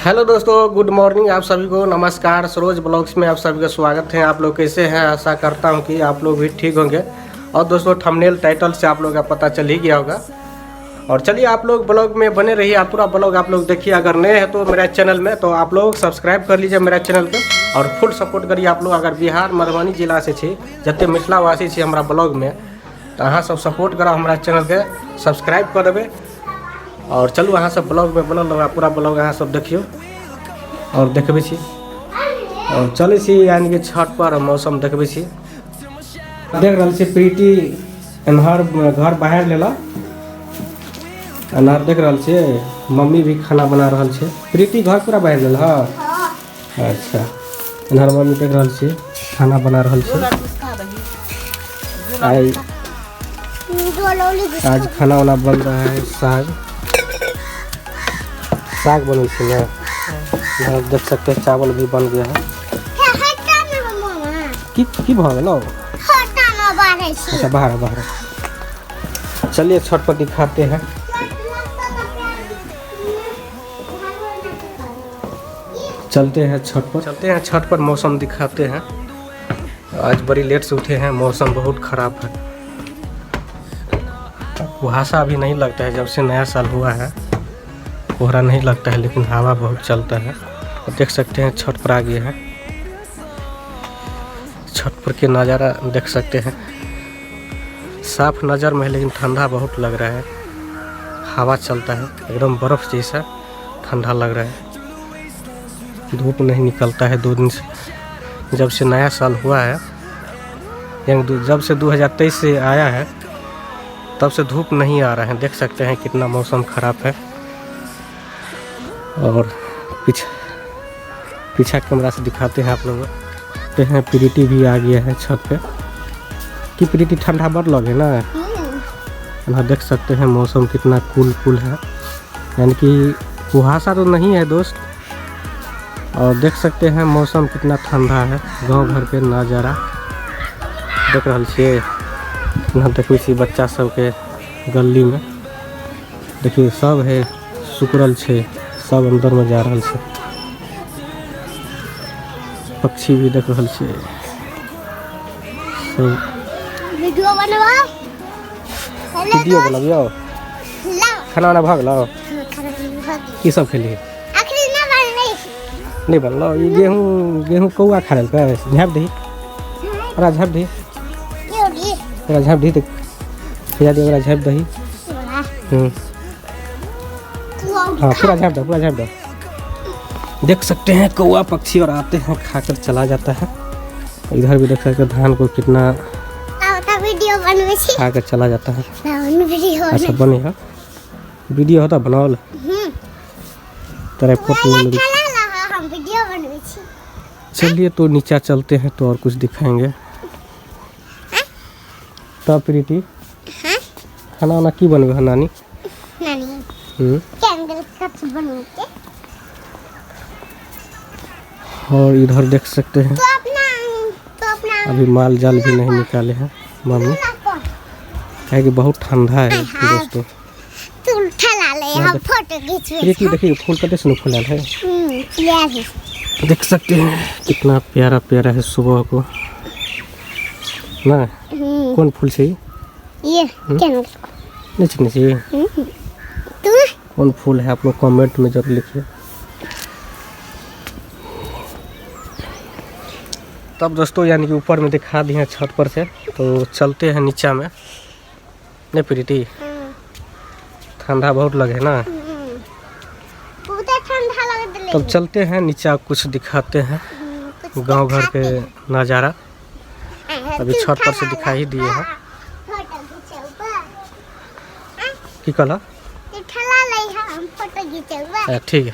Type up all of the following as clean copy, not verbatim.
Hello दोस्तों, good morning आप सभी को नमस्कार। सरोज ब्लॉग्स में आप सभी का स्वागत है। आप लोग कैसे हैं? आशा करता हूं कि आप लोग भी ठीक होंगे। और दोस्तों, थंबनेल टाइटल से आप लोग का पता चल ही गया होगा। और चलिए आप लोग ब्लॉग में बने रहिए, आप पूरा ब्लॉग आप लोग देखिए। अगर नए हैं तो मेरा चैनल में तो आप लोग सब्सक्राइब कर लीजिए मेरा चैनल के और फुल सपोर्ट करिए। आप लोग अगर बिहार मधुबनी जिला से छी, जते मिथिलावासी छी हमरा ब्लॉग में, तो अहाँ सब सपोर्ट करो हमरा चैनल के, सब्सक्राइब कर देबै। और चलू अहाँ सब ब्लॉग में बनल रहू, पूरा ब्लॉग अहाँ सब देखियौ और देखबै छी। और चलै छी यानी कि छत पर मौसम देखबै छी। देख रहल छी प्रीति एम्हर घर बाहर लेलक, एम्हर देख रहल छियै मम्मी भी खाना बना रहल छै। प्रीति घर पूरा बाहर लेल हँ? अच्छा, एम्हर मम्मी देख रहल छियै खाना बना रहल छै। आइ आज खाना वाना बन रहा है, साग साग बनै छै ने। इधर देख सकते हैं चावल भी बन गया है। की की भऽ गेलौ? अच्छा, बाहर बाहर चलिए, छत पर दिखाते हैं। चलते हैं छत पर, चलते हैं छत पर, मौसम दिखाते हैं। आज बड़ी लेट से उठे हैं, मौसम बहुत ख़राब है। कुहासा भी नहीं लगता है, जब से नया साल हुआ है कोहरा नहीं लगता है, लेकिन हवा बहुत चलता है। और देख सकते हैं छत पर आ गए हैं, छत पर के नज़ारा देख सकते हैं। साफ नज़र में है, लेकिन ठंडा बहुत लग रहा है। हवा चलता है, एकदम बर्फ़ जैसा ठंडा लग रहा है। धूप नहीं निकलता है 2 दिन से, जब से नया साल हुआ है, यानी जब से 2023 से आया है तब से धूप नहीं आ रहा है। देख सकते हैं कितना मौसम ख़राब है। और पीछे पीछा कैमरा से दिखाते हैं आप लोग देखते हैं। प्रीति भी आ गया है छत पे कि प्रीति ठंडा बढ़ लगे ना। यहाँ देख सकते हैं मौसम कितना कूल कूल है, यानी कि कुहासा तो नहीं है दोस्त। और देख सकते हैं मौसम कितना ठंडा है। गांव घर के नज़ारा देख रहल छियै। यहाँ देखै छी बच्चा सबके गली में, देखिए सब है सुकड़ल छै, सब अंदर में जा रहल छै। पक्षी भी देख रहल छियै सब। वीडियो बनवा। वीडियो बनबियौ? खाना वाना भऽ गेलौ? की सब खेलियै? अखनी ना बनलै। नहि बनलौ? ई गेहूँ गेहूँ कौआ खा लेलकै। झाँपि दही ओकरा, झाँपि दही ओकरा, झाँपि दही तऽ खिया दही ओकरा, झाँपि दही। हाँ, पूरा झाँप दो, पूरा झाँप दो। देख सकते हैं कौआ पक्षी और आते हैं, खाकर चला जाता है। इधर भी देख सकते हैं धान को कितना वीडियो बनबै छी। खाकर चला जाता है। वीडियो। अच्छा, बने है वीडियो होता बनाओल तेरे फोटो ले। हम वीडियो बनबै छी। चलिए तो नीचा चलते हैं तो और कुछ दिखाएंगे। तब प्रीति, खाना वाना की बनबे है नानी? नानी। कैंडल कच बनते। और इधर देख सकते हैं तो अपना अभी माल जाल भी नहीं निकाले हैं मम्मी, है कि बहुत ठंडा है दोस्तों। तू उठा ला ले, हम फोटो खींचबे। प्रीति देखिए फूल कते सुनो फूल है। प्यार है। देख सकते हैं कितना प्यारा प्यारा है सुबह को ना। कौन फूल से ये कैंडल नहीं चिन्ह चाहिए? तू कौन फूल है आप लोग कमेंट में जरूर लिखिए। तब दोस्तों यानी कि ऊपर में दिखा दिए हैं छत पर से, तो चलते हैं नीचा में। नहीं प्रीति, ठंडा बहुत लगे ना? बहुत ठंडा लगत। तब चलते हैं नीचा, कुछ दिखाते हैं गांव घर के नज़ारा। अभी छत पर से दिखाई ही दिए हैं। की कहला? ठीक है।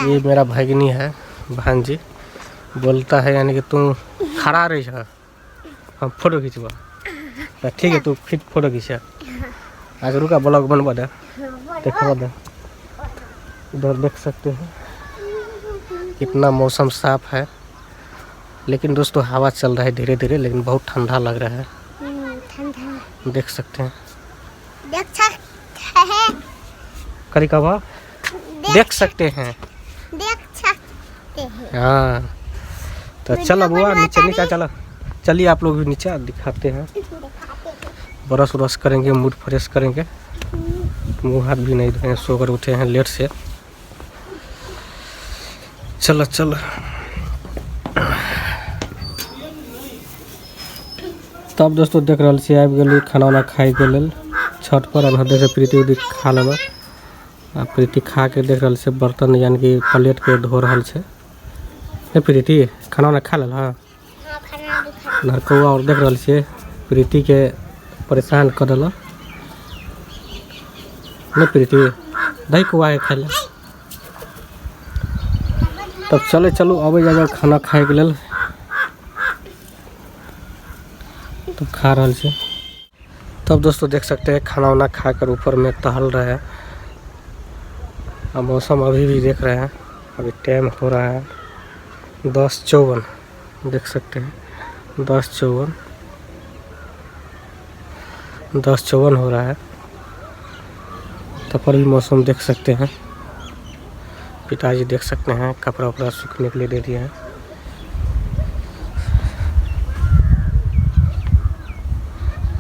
ये मेरा भगिनी है, भांजी बोलता है, यानी कि तू खड़ा रही है, हम फोटो खींचबा। तो ठीक है, तू फिर फोटो खींचा। आज रुका, ब्लॉग बनवा दे, देखवा दे। इधर देख सकते हैं कितना मौसम साफ है, लेकिन दोस्तों हवा चल रहा है धीरे धीरे, लेकिन बहुत ठंडा लग रहा है। ठंडा। देख सकते हैं। देख सकते हैं। करी कबा। देख सकते हैं। देख सकते हैं। हाँ तो चलो बुआ नीचे नीचे चलो, चलिए आप लोग भी नीचे दिखाते हैं। ब्रश उरश करेंगे, मूड फ्रेश करेंगे। मुँह हाथ भी नहीं धोए, सोकर उठे हैं लेट से। चलो चलो। तब दोस्तों देख रहल छी आबि गेली खाना उना खाइके लेल छत पर। अब देखे प्रीति उदी खा लेलक। आ प्रीति खा के देख रहल छै बर्तन यानी कि प्लेट के धो रहल छै। हे प्रीति खाना उना खा लेल? हाँ नरकौआ और देख रहल छियै प्रीति के परेशान कर देलक। नहीं प्रीति दही कौआ के खाइ ले। तब चले चलू अबै जा जाओ खाना खाइके लेल। तब खा रहल छी। तब दोस्तों देख सकते हैं खाना वाना खा कर ऊपर में टहल रहे हैं। और मौसम अभी भी देख रहे हैं, अभी टाइम हो रहा है 10:54, देख सकते हैं 10:54, 10:54 हो रहा है। तब पर भी मौसम देख सकते हैं। पिताजी देख सकते हैं कपड़ा उपड़ा सूखने के लिए दे दिए हैं।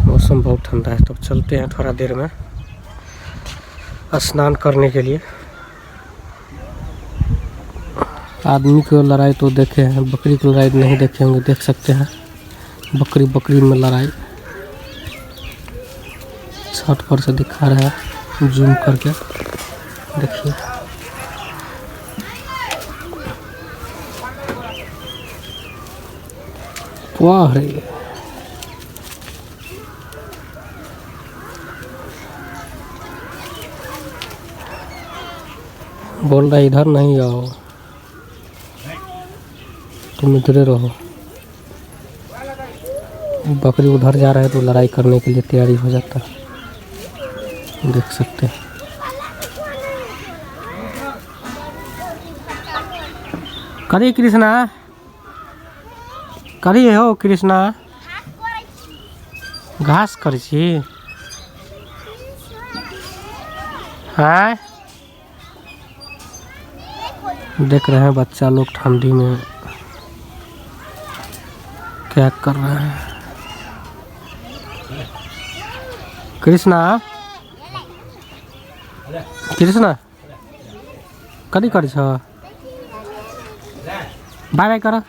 मौसम बहुत ठंडा है। तब चलते हैं थोड़ा देर में स्नान करने के लिए। आदमी को लड़ाई तो देखे हैं, बकरी की लड़ाई नहीं देखे होंगे। देख सकते हैं बकरी बकरी में लड़ाई। छत पर से दिखा रहा है जूम करके, देखिए। वाह रे, बोल रहा है इधर नहीं आओ, तुम इधरे रहो। बकरी उधर जा रहा है तो लड़ाई करने के लिए तैयारी हो जाता है, देख सकते हैं। करी कृष्णा, करी हो कृष्णा, घास करी छी। हाँ देख रहे हैं बच्चा लोग ठंडी में क्या कर रहे हैं। कृष्णा कृष्णा कथी करै छ? बाय बाय कर,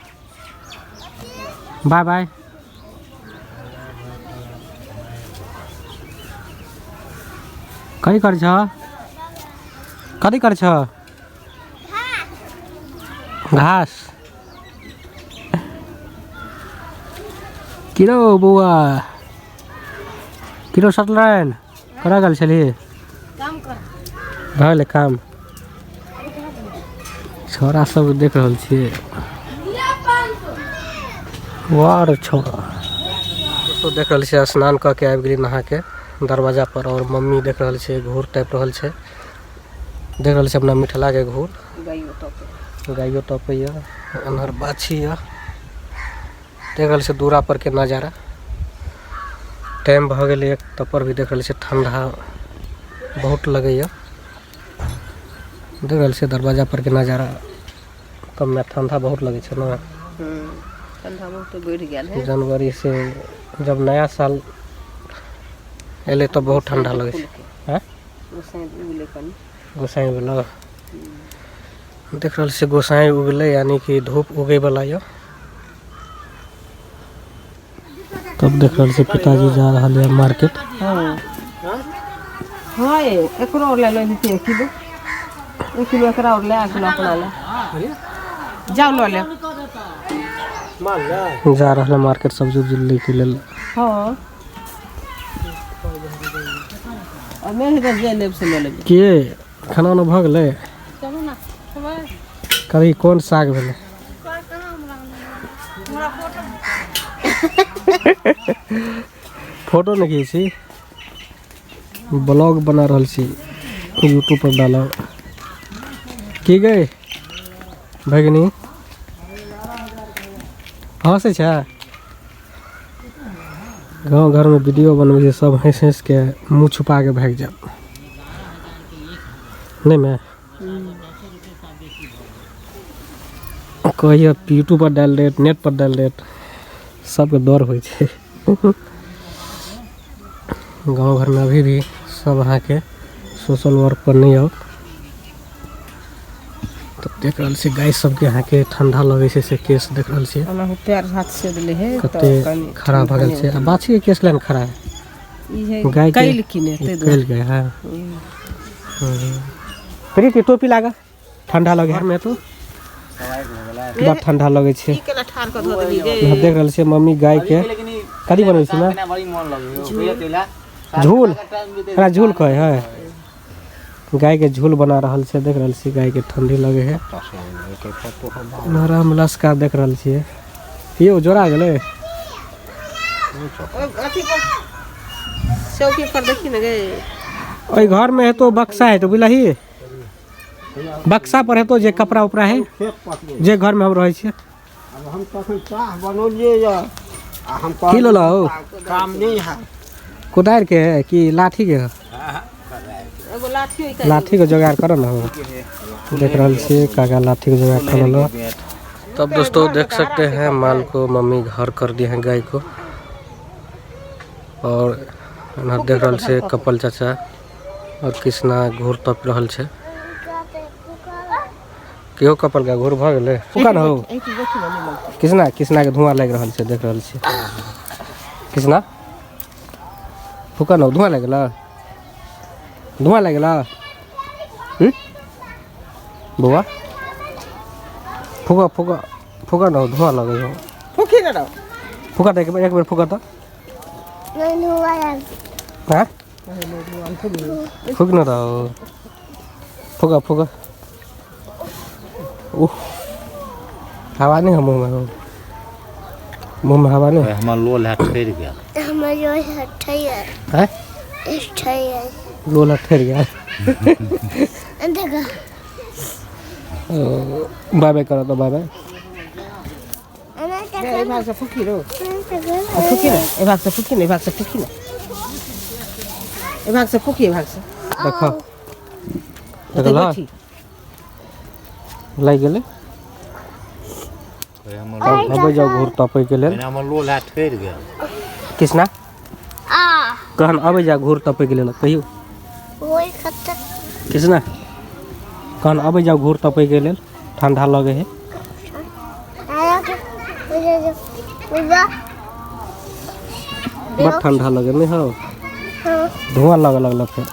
बाय बाय। कथी करै छ? कथी करै छ? घास। किरो बौआ, किरो सत्यनारायण करा गेल छली? भऽ गेलै काम। छौड़ा सब देख रहल छियै। वाह रे छौड़ा। दोस्तों देख रहल छियै स्नान कऽ के आबि गेली नहा के दरवाजा पर। और मम्मी देख रहल छै घूर टाइप रहल छै। देख रहल छै अपना मिथिला के घूर, गाइयो टपैया, एम्हर बाछी यऽ। देख रहल छै दूरा पर के नजारा। टाइम भऽ गेलै एक, तब पर भी देख रहल छै ठंडा बहुत लगैया। देख रहल छै दरवाजा पर के नजारा, तब में ठंडा बहुत लगै छै ना। ठंडा बहुत बढ़ि गेल है। जनवरी से जब नया साल एलै तब बहुत ठंडा लगै छै। हैं? गोसाई उगलै कनी। गोसाई उगलै। देख रहल छै गोसाई उगलै, यानी कि धूप उगै वाला यऽ। तब देख रहल छै पिताजी जा रहल यऽ मार्केट। हाँ एकरो और ले लो 1 किलो, 1 किलो एकरा और ले, 1 किलो अपना ले जाओ लो ले। जा रहल है मार्केट सब्जी उब्जी लै के लेल। हाँ और मैं इधर जे लेब से ले लेब। के खाना उना भऽ गेलै? कभी कोन साग भेलै? फोटो नहि खींचै छी, ब्लॉग बना रहल छी, यूट्यूब पर डालब। की गई भगिनी हँसै छै? गाँव घरमे वीडियो बनबै छै सब हँसि हँसि के मुँह छुपा के भागि जायत। नहीं मैं कहैए यूट्यूब पर डालि देत, नेट पर डालि देत, सबके डर होइ छै। गाँव घरमे अभी भी सब अहाँके सोशल वर्क पर नहि आओत। तऽ देख रहल छियै गाय सबके अहाँके ठंडा लगै छै से केस देख रहल छियै। ओनाहु पैर हाथ से देले है तऽ कते कनि खड़ा भऽ गेल छै। आ बाछी के केस लाइन खड़ा है। ई है गाय के कैल किने ताहि दुआरे। कैल गाय है। प्रीति टोपी लागा, ठंडा लगे है में तो बड़ ठंडा लगे छै। ई केला ठार कऽ धऽ देली गे। यहाँ देख रहल छियै मम्मी गाय के कथी बनबै छै ना? झूल, एकरा झूल कहै है। गाय के झूल बना रहल छै। देख रहल छियै गाय के ठंडी लगे है। नरम लस्का देख रहल छियै। यौ जोड़ा गेलै। अथी पर चौकी पर देखी ने गे। ओहि घर में हेतो बक्सा है तो बुझलही, बक्सा पर हेतो जे कपड़ा उपड़ा है जे घर में हम रहै छियै। हम तखन चाह बनौलियै यऽ आ हम की लेलहो? काम नहि है। कुदारि के है कि लाठी के है? एगो लाठी ओहि लाठी के जोगाड़ करो ना। हो देख रहल छियै काका लाठी के जोगाड़ कर लेलो। तब दोस्तों देख सकते हैं माल को मम्मी घर कर दिए हैं गाय को। और एना देख रहल छियै कपल चाचा और कृष्णा घूर तप रहल छै। केहो कपल के घूर भऽ गेलै? फुका न हो कृष्णा, कृष्णा के धुआं लागि रहल छै। देख रहल छियै कृष्णा फुका न हो, धुआं लागि गेल, धुआं लागि गेल। बौआ फुका फुका फुका न हो, धुआं लगै हो। फुकी ने रहो। फुका तऽ एक बेर फुका तऽ। नहीं धुआं लग। हाँ? फुक न रहो, फुका फुका। उह हवा नहीं है मुँह में, मुँह में हवा नहीं। हमर लोल है ठहरि गेल। हमर जो है ठहर। हैं? ठहर। लोल है ठहर गेल। देखो। बाय बाय करो तो बाय बाय। ए भाग से फुकी रो। फुकी ने, ए भाग से फुकी ने, ए भाग से फुकी ने, ए भाग से फुकी, ए भाग से। देखो देखला लागि गेलै। अबै जाउ घूर तपै के लेल। हमर लोल है ठहरि गेल। कृष्णा कहन अबै जा घूर तपै के लेल कहियौ। कृष्णा कहन अबै जाउ घूर तपै के लेल, ठंडा लगे है। बड़ ठंडा लगे नहीं हो, धुआं लगे लगल फेर।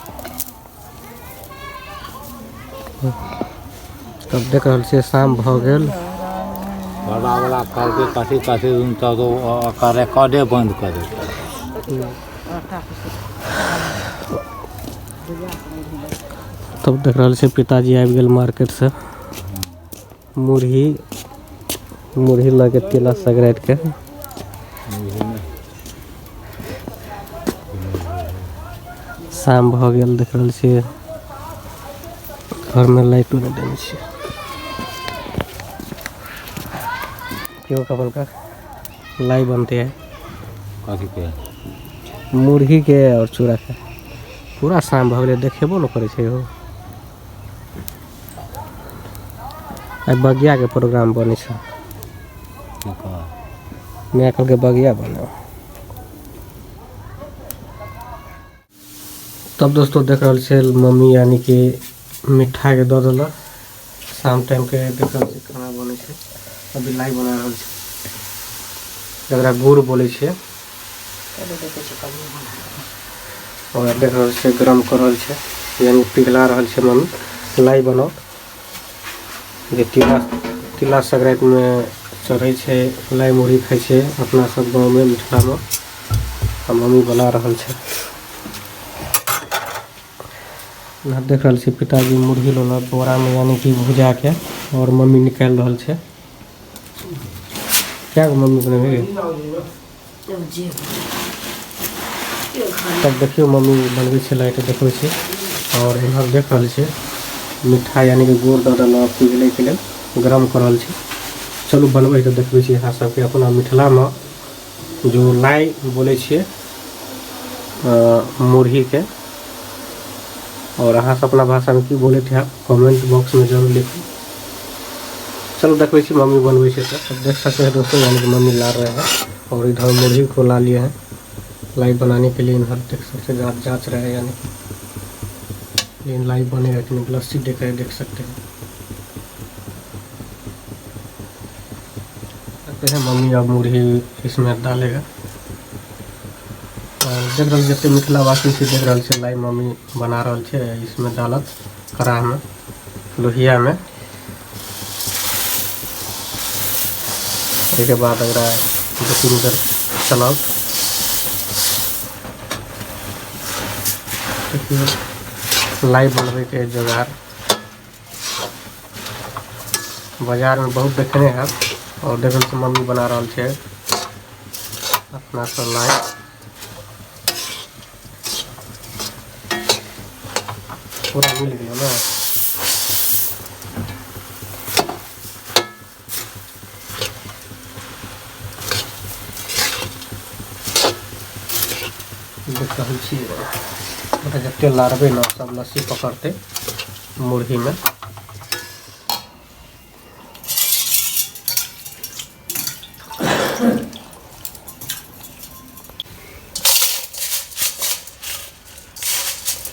तब देख रहल छियै शाम भऽ गेल। बड़ा बड़ा कहलकै कथी कथी तब ओकर रिकॉर्डे बंद कऽ देलकै। तब देख रहल छियै पिताजी आबि गेल मार्केट से मुरही मुरही लऽ के तिला संक्रांति के। शाम भऽ गेल। देख रहल छियै घरमे लाइटो नहि देने छियै। क्यों कपल का लाई बनते है कथी के? मुरही के और चूड़ा के। पूरा शाम भऽ गेलै, देखेबो नहि करै छै हो। आइ बगिया के प्रोग्राम बनै छै। माय कहलकै बगिया बनाउ। तब दोस्तों देख रहल छियै मम्मी यानी कि मिठाई के दऽ देलक। शाम टाइम के देख रहल छियै खाना बनै छै। अभी लाई बना रहल छै, जकरा गुड़ बोलै छियै। और देख रहल छियै गरम कऽ रहल छै, यानी पिघला रहल छै मम्मी लाई बनाउ। जे तिला तिला संक्रांतिमे चढ़ै छै, लाई मुरही खाइ छै अपना सब गाँवमे मिथिलामे। आ मम्मी बना रहल छै। देख रहल छी पिताजी मुरही लेलक बोरामे यानी कि भुजा के, और मम्मी निकालि रहल छै। क्या गो मम्मी बनेबै? तब देखियौ मम्मी बनबै छै लाइट देखबै छै। और इम्हर देख रहल छै मिठाई यानी कि गुड़ दऽ देलक पिघलैके लेल, गरम कऽ रहल छै। चलू बनबै तऽ देखबै छी अहाँ सबके अपना मिथिलामे जो लाई बोलै छियै मुरहीके। और अहाँ सब अपना भाषामे की बोलैत हैब कमेंट बॉक्समे जरूर लिखू। चलो देखबै छी मम्मी बनबै छै तऽ। अब देख सकते हैं दोस्तों, यानी कि मम्मी ला रहे हैं और इधर मुरही को ला लिए हैं लाई बनाने के लिए। इधर देख सकते हैं जाँच जाँच रहे हैं, यानी कि लेकिन लाई बनेगा कि नहीं। लस्सी देख रहे, देख सकते हैं। सकते हैं मम्मी अब मुरही इसमें डालेगा। और देख रहल जते मिथिलावासी छै, देख रहल छै लाई मम्मी बना रहल छै, इसमें डालत कड़ाहमे लोहियामे। एहिके बाद एकरा 2-3 बेर चलाउ। देखियौ लाई बनबैके जोगाड़ बाजारमे बहुत देखने हैब। और देख रहल छी मम्मी बना रहल छै अपनासँ लाई। पूरा मिल गेल ने। देख रहल छी ओकरा जते लारबै ने सब लस्सी पकड़तै मुरहीमे।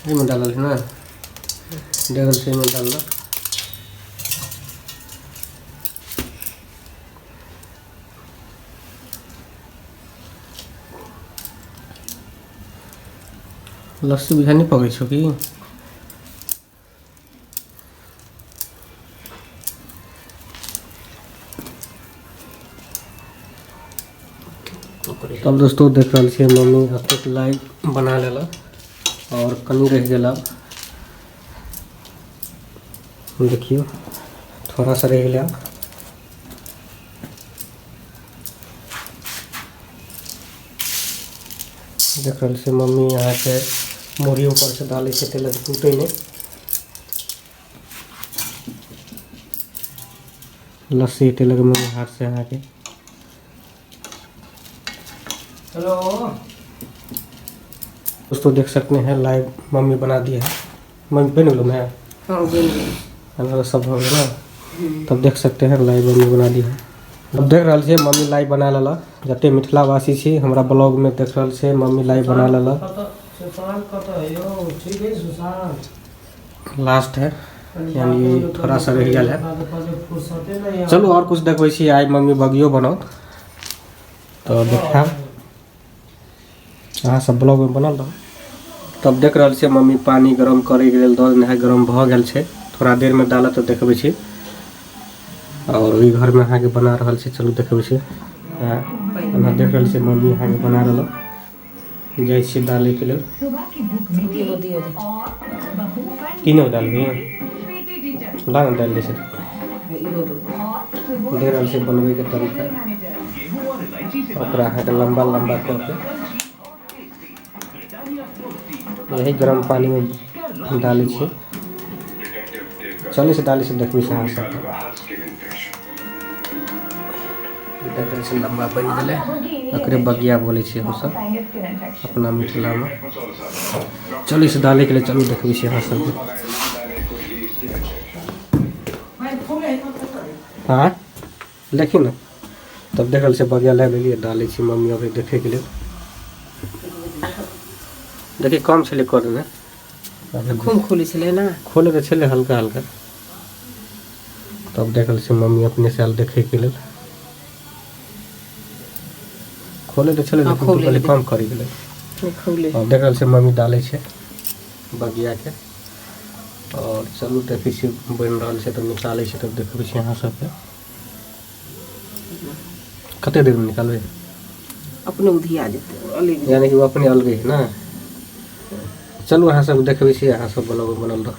एहिमे डालल छै ने, देख रहल छी एहिमे डाललक। लस्सी बुझा नहि पकै छौ की? तब दोस्तों देख रहल छियै मम्मी एतेक लाई बना लेलक और कनि रहि गेल। देखियौ थोड़ा सा रहि गेल। देख रहल छियै मम्मी अहाँके मुरही ऊपरसँ डालै छै ताहि लए टूटै नहि। लस्सी ताहि लए मम्मी हाथसँ अहाँके। हेलो दोस्तों देख सकते हैं लाई मम्मी बना दी है। मम्मी बन गेलो मैं? हाँ बनि गेल। अंदर सब हो गेल ना। तब देख सकते हैं लाई मम्मी बना दी है। अब देख रहल छियै मम्मी लाई बना लेलक। जते मिथिलावासी छी हमरा ब्लॉग में देख रहल छियै मम्मी लाई बना लेलक। सुशांत कतऽ है यौ? ठीक है सुशांत, लास्ट है यानी थोड़ा सा रहि गेल है। फुर्सते नहीं है। चलू और कुछ देखबै छी। आइ मम्मी बगियो बनाओत तऽ देखायब। अहाँ सब ब्लॉग में बनल रहू। तब देख रहल छियै मम्मी पानी गरम करैके लेल दऽ देने है, गरम भऽ गेल छै, थोड़ा देर में डालत तऽ देखबै छी। और ओहि घरमे अहाँके बना रहल छै, चलू देखबै छी। अहाँ देख रहल छियै मम्मी अहाँके बना रहल। जाइ छियै डालैके लेल। इहो दियौ। तीनो डालबी? ला ने डालि दै छै। इहो दो। देख रहल छियै बनबैके तरीका। ओकरा अहाँके लम्बा लम्बा कऽ के यही गरम पानीमे डालै छियै। चलै छै डालै छै, देखबै छै अहाँ सबके। देख रहल छियै लम्बा बनि गेलै। एकरे बगिया बोलै छियै हमसब अपना मिथिलामे। चलै छै डालैके लेल, चलू देखबै छी अहाँ सबके। हाँ देखियौ ने। तब देख रहल छियै बगिया लए लेलियै, डालै छी मम्मी अभी देखैके लेल। देखिए कम छलै कऽ देने। खूब खोलै छलै ने? खोले तऽ छलै हल्का हल्का। तब देख रहल छियै मम्मी अपने से आयल देखैके लेल। खोले तऽ छलै हाँ, लेकिन खोले कहलियै हेतै। कम करी गेलै। खोले। अब देख रहल छियै मम्मी डालै छै बगियाके। और चलू देखै छियै बनि रहल छै तब निकालै छै, तब देखबै छी अहाँ सबके। कते देरमे निकालबै? अपने उधिया जेतै अलग। यानी कि ओ अपने अलगे है ना। चलू अहाँ सब देखबै छी, अहाँ सब ब्लॉग बनल रहो।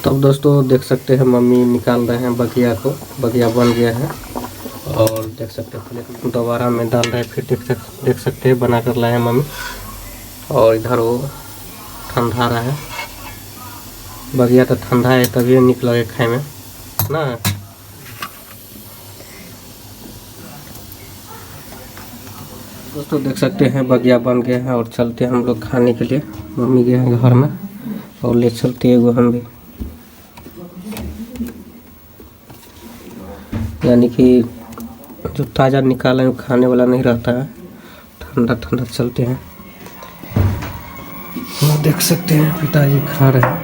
तब दोस्तों देख सकते हैं मम्मी निकाल रहे हैं बगिया को। बगिया बन गया है और देख सकते हैं प्लेट दोबारा में डाल रहे हैं। फिर देख सकते हैं बना कर लाए हैं मम्मी। और इधर वो ठंडा रहा है बगिया, तो ठंडा है तभी निक लगे खाए में ना। दोस्तों देख सकते हैं बगिया बन गया है और चलते हैं हम लोग खाने के लिए। मम्मी गए हैं घर में और ले चलते एगो हम भी। यानी कि जो ताज़ा निकाले हैं वो खाने वाला नहीं रहता है, ठंडा ठंडा चलते हैं। वो देख सकते हैं पिताजी खा रहे हैं।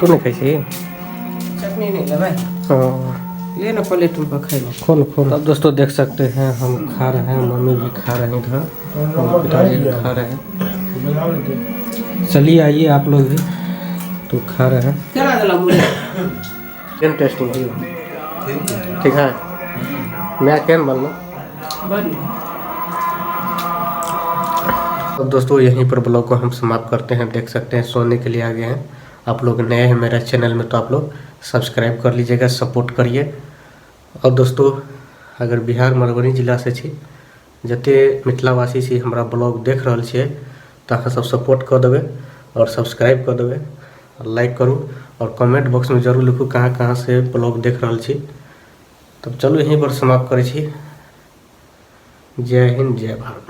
तू नहीं खाई? चटनी नहीं लेबै? हाँ। ले ना प्लेट में खैबो। खोल खोल। अब दोस्तों देख सकते हैं हम खा रहे हैं, मम्मी भी खा रहे हैं इधर और पिताजी भी खा रहे हैं। चलिए आइए आप लोग भी तो खा रहे हैं। केना देला मुरे? केहन टेस्टिंग है? ठीक है। मैं केहन बनलो? बड़ी। अब दोस्तों यहीं पर ब्लॉग को हम समाप्त करते हैं। देख सकते हैं सोने के लिए आ गए हैं। आप लोग नए हैं मेरा चैनल में तो आप लोग सब्सक्राइब कर लीजिएगा, सपोर्ट करिए। और दोस्तों अगर बिहार मधुबनी जिला से छी, जते मिथिलावासी छी हमरा ब्लॉग देख रहल छियै, तऽ अहाँ सब सपोर्ट कऽ देबै और सब्सक्राइब कऽ देबै और लाइक करू और कमेंट बॉक्स में जरूर लिखू कहाँ कहाँ से ब्लॉग देख रहल छी। तब चलू यहीं पर समाप्त करै छी। जय हिंद, जय भारत।